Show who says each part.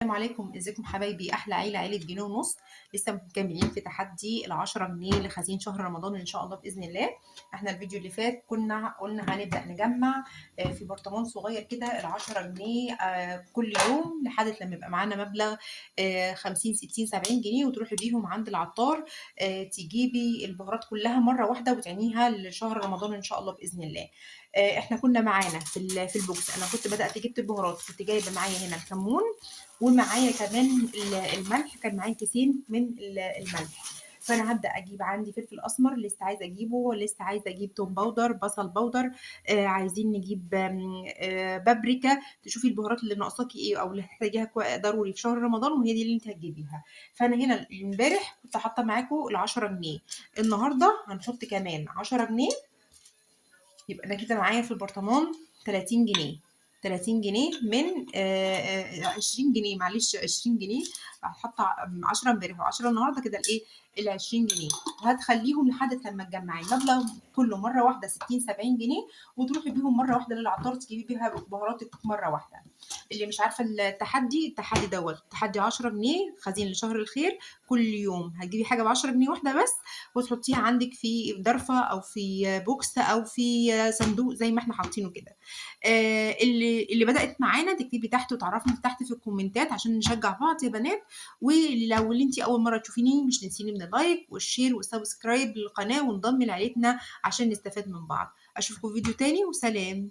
Speaker 1: السلام عليكم، ازيكم حبايبي؟ احلى عيله، عيله جنيه ونص. لسه مكملين في تحدي ال10 جنيه لخزين شهر رمضان ان شاء الله باذن الله. احنا الفيديو اللي فات كنا قلنا هنبدا نجمع في برطمان صغير كده ال10 جنيه كل يوم لحد لما يبقى معانا مبلغ 50 60 70 جنيه، وتروحي بيهم عند العطار تجيبي البهارات كلها مرة واحدة وتعينيها لشهر رمضان ان شاء الله باذن الله. احنا كنا معانا في ال box، انا كنت بدات جبت البهارات، كنت جايبه معايا هنا الكمون ومعايا كمان الملح، كان معايا كيسين من الملح. فانا هبدا اجيب عندي فلفل اسمر لسه عايزه اجيبه، لسه عايزه اجيب توم powder، بصل powder، عايزين نجيب بابريكا. تشوفي البهارات اللي ناقصاكي ايه او اللي هتحتاجيها ضروري في شهر رمضان، وهي دي اللي انت هتجيبيها. فانا هنا امبارح كنت حاطه معاكم ال10 جنيه، النهارده هنحط كمان 10 جنيه، يبقى انا كده معايا في البرطمان 30 جنيه. 30 جنيه من 20 جنيه، معلش 20 جنيه، هحط 10 امبارح و10 النهارده كده الايه ال 20 جنيه، وهتخليهم لحد لما تجمعي المبلغ كله مرة واحدة 60 70 جنيه، وتروحي بيهم مرة واحدة للعطار تجيبي بيها بهاراتك مرة واحدة. اللي مش عارفه التحدي، التحدي دوت تحدي 10 جنيه خزين لشهر الخير، كل يوم هتجيبي حاجة ب 10 جنيه واحدة بس وتحطيها عندك في ضرفه او في box او في صندوق زي ما احنا حاطينه كده. اللي بدات معانا تكتبي تحت وتعرفني تحت في الكومنتات عشان نشجع بعض يا بنات. ولو اللي انت اول مرة تشوفيني مش تنسيني من ال like وال share وال subscribe للقناة، وانضمي لعيلتنا عشان نستفاد من بعض. اشوفكم في فيديو تاني وسلام.